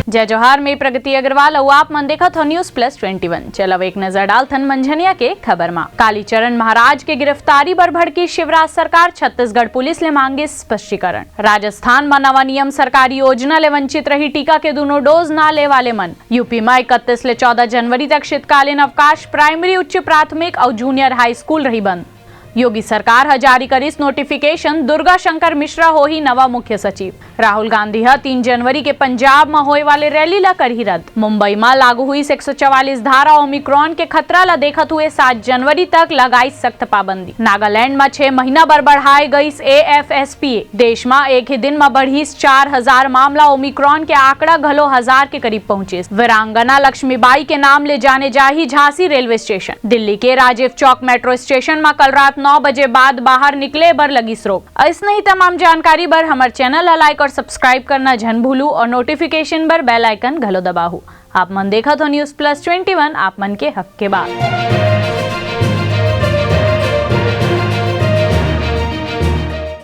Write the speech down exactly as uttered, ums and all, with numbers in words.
जय जोहार, मैं प्रगति अग्रवाल अउ आप मन देखत हो News Plus Twenty One। चलव एक नजर डालथन मंझनिया के खबर मा। कालीचरण महाराज के गिरफ्तारी बर भड़की शिवराज सरकार, छत्तीसगढ़ पुलिस ले मांगे स्पष्टीकरण। राजस्थान म नवा नियम, सरकारी योजना ले वंचित रही टीका के दूनों डोज ना ले वाले मन। यूपी म इकतीस ले चौदह जनवरी तक शीतकालीन अवकाश, प्राइमरी, उच्च प्राथमिक अउ जूनियर हाई स्कूल रही बंद। योगी सरकार ह जारी करिस नोटिफिकेशन, दुर्गा शंकर मिश्रा होही नवा मुख्य सचिव। राहुल गांधी ह तीन जनवरी के पंजाब म होए वाले रैली ला करही रद्द। मुंबई म लागू हुई एक सौ चवालीस धारा, ओमिक्रॉन के खतरा ला देखत हुए सात जनवरी तक लगाइस सख्त पाबंदी। नागालैंड म छह महीना बर बढ़ाए गइस A F S P A. देश म एक ही दिन म बढ़िस चार हजार मामला, ओमिक्रॉन के आंकड़ा घलो हजार के करीब पहुंचिस। वीरांगना लक्ष्मीबाई के नाम ले जाने जाही झांसी रेलवे स्टेशन। दिल्ली के राजीव चौक मेट्रो स्टेशन म कल रात नौ बजे बाद बाहर निकले बर लगिस रोक। अइसने ही तमाम जानकारी बर हमर चैनल ला लाइक और सब्सक्राइब करना झन भूलू और नोटिफिकेशन बर बेल आइकन घलो दबाहू। आप मन देखत हो News Plus Twenty One, आप मन के हक के बात।